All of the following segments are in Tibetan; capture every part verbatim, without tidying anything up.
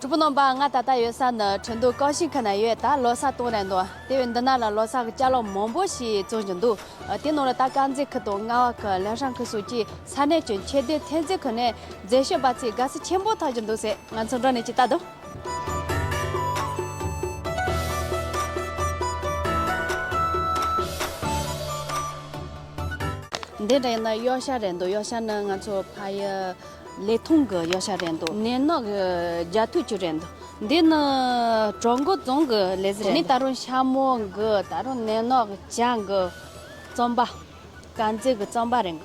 གྲོགས་པོ་རྣམ་པ། ང་ད་ལྟ་ཡོད་ས་ནི་ཁྲིན་ཏུའུ་ཀའོ་ཤིན་ཁུལ་ན་ཡོད། ད་ལོ་གསར་གཏོང་རན་འདུག་དེ་བས་འདི་ན་ལ་ལོ་གསར་གྱི་ཅ་ལག་མང་པོ་ཞིག་བཙོང་བཞིན་འདུག་དེ་ནང་ལ་ད་དཀར་མཛེས་ཁུལ་དང་རྔ་བ་ཁུལ། ལན་ཧྲན་ཁུལ་སོགས་ཀྱི་ས་གནས་ཀྱི་ཁྱད་ལྡན་ཐོན་རྫས་ཁུལ་ནས་མཛེས་ཤོས་པ་ཚོས་དགའ་བསུ་ཆེན་པོ་ཐོབ་བཞིན་འདུག་ཟེར། ང་ཚོ་འགྲོ་ནས་ཅིག་ལྟ་དང་། འདི་འདྲ་ཡིན་ན་གཡོག་ཞ་རེད་འདུག་གཡོག་ཞ་ནི་ང་ཚོ་ཕ་ཡུལ་ལི་ཐང་གི་གཡོག་ཞ་རེད་འདུག་ནས་ནོག་གི་རྒྱ་ཐུག་ཅིག་རེད་འདུག་འདི་ནི་གྲོ་མགོ་རྫོང་གི་ལས་ཟི་རེད། ནི་ད་རུང་ཤ་མོ་གི། ད་རུང་ནས་ནོག་གི་ཇ་གི་རྩམ་པ། དཀར་མཛེས་གི་རྩམ་པ་རེད།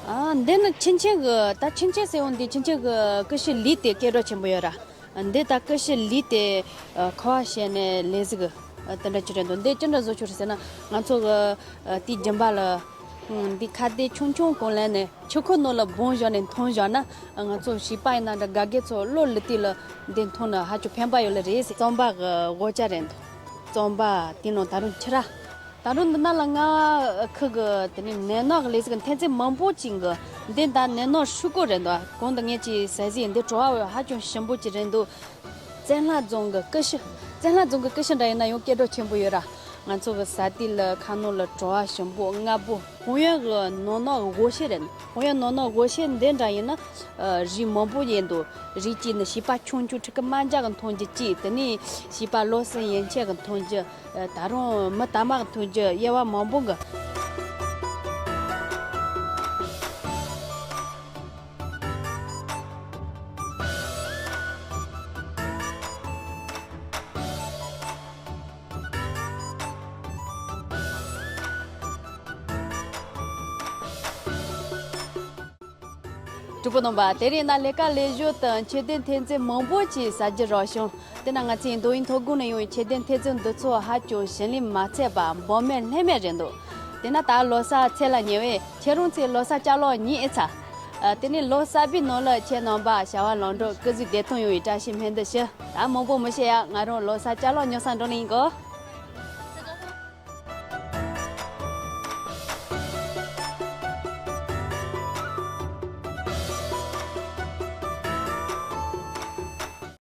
ཨ། འདི་ནི་ཆིན་ཆིན་གི། ད་ཆིན་ཆིན་ཟེར་འོང་འདི་ཆིན་ཆིན་གི་ཀུ་ཤུ་ལུད་དེ་སྐད་གྲགས་ཆེན་པོ་ཡོད་ར། འདི་ད་ཀུ་ཤུ་ལུད་དེ་ཁ་བ་བྱས་ནས་ལས་ཟི་གི་དེ་འདྲ་ཅིག་རེད་འདུག་འདི་ཅི་འདྲ་བཟོ་ཆོག་རེད་ཟེར་ན། ང་ཚོ་གི་དེའི་རྒྱུན་པ་ལ་འདི་ཁ་བརྡའི་ཆུང་ཆུང་གང་ལེན་ནས་ཆུ་ཁོལ་ནང་ལ་སྦངས་བཞག་ནས་འཐུང་བཞག་ན། ང་ཚོ་བྱིས་པ་ཡིན་ན་འདྲ། ག་གེ་ཚོ་བློ་ལུ་ཏི་ལ་འདི་འཐུང་ན་ཧ་ཅང་ཕན་པ་ཡོད་ལ་རེད་ཟེར། རྩམ་པ་གི་སྒོ་ལྕགས་རེད་འདུག་རྩམ་པ་དེ་ནང་ད་རུང་ཕྱུར་ར། ད་རུང་འདི་ན་ལ་རྔ་བ་ཁུལ་གི་དེ་ནི་ནས་ནོག་གི་ལས་ཟི་གི་ཐོན་རྫས་མང་པོ་ཅིག་གི། འདི་ད་ནས་ནོག་ཧྲུ་ཀོ་རེད་འདུག་གོང་དུ་ངས་ཅིག་ཟ་ཟི་ཡིན། འདི་བྲོ་བ་ཧ་ཅང་ཞིམ་པོ་ཅིག་རེད་འདུག་བཙན་ལྷ་རྫོང་གི་ཀུ་ཤུ། བཙན་ལྷ་རྫོང་གི་ཀུ་ཤུ་འདྲ་ཡིན་ན་ཡང་སྐད་གྲགས་ཆེན་པོ་ཡོད་ར། ང་ཚོ་གི་ཟ་དུས་ལ་ཁ་ནང་ལ་བྲོ་བ་ཞིམ་པོ་མངར་པོ། ཧོང་ཡོན་གི་ནས་ནོག་གི་སྒོ་ཕྱེ་རེད། ཧོང་ཡོན་ནས་ནོག་གི་སྒོ་ཕྱེ་འདི་འདྲ་ཡིན་ན་རིགས་མང་པོ་ཡོད་འདུག་རིགས་གཅིག་ནི་བྱིས་པ་ཆུང་ཆུང་ཕྲུ་གུ་དམར་འབྱར་གི་འཐུང་རྒྱུ་གཅིག་དེ་ནས་བྱིས་པ་ལོ་གསུམ་ཡན་ཆད་གི་འཐུང་རྒྱུ། ད་རུང་མི་དར་མ་གི་འཐུང་རྒྱུ། དབྱེ་བ་མང་པོ་གི། གྲོགས་པོ་རྣམ་པ། དེ་རིང་ན་ལས་ཀ་ལས་ཞོར་དུ་ཁྱད་ལྡན་ཐོན་རྫས་མང་པོ་ཅིག་ཟ་རྒྱུ་རག་བྱུང་། དེ་ན་ང་ཚོའི་མདོ་དབུས་མཐོ་སྒང་ནས་ཡོང་བའི་ཁྱད་ལྡན་ཐོན་རྫས་འདི་ཚོ་ཧ་ཅང་ཞིམ་ལས་མ་ཚད་པ་འབོར་མེད་ལྷད་མེད་རེད་འདུག་དེ་ན་ད་ལོ་གསར་ཚེས་ལ་ཉེ་བས། ཁྱེད་རང་ཚོས་ལོ་གསར་ཅ་ལག་ཉོས་ཨེ་ཚར། ཨ། དེ་ནས་ལོ་གསར་པའི་ནང་ལ་ཁྱེད་རྣམ་པ་བྱ་བ་ལམ་འགྲོ་སྐུ་གཟུགས་བདེ་ཐང་ཡོང་བའི་བཀྲ་ཤིས་སྨོན་འདུན་ཞུ། ད་མང་པོ་མི་བཤད་ཡ། ང་རང་ལོ་གསར་ཅ་ལག་ཉོ་ས་འགྲོ་ནི་ཡིན་གོ།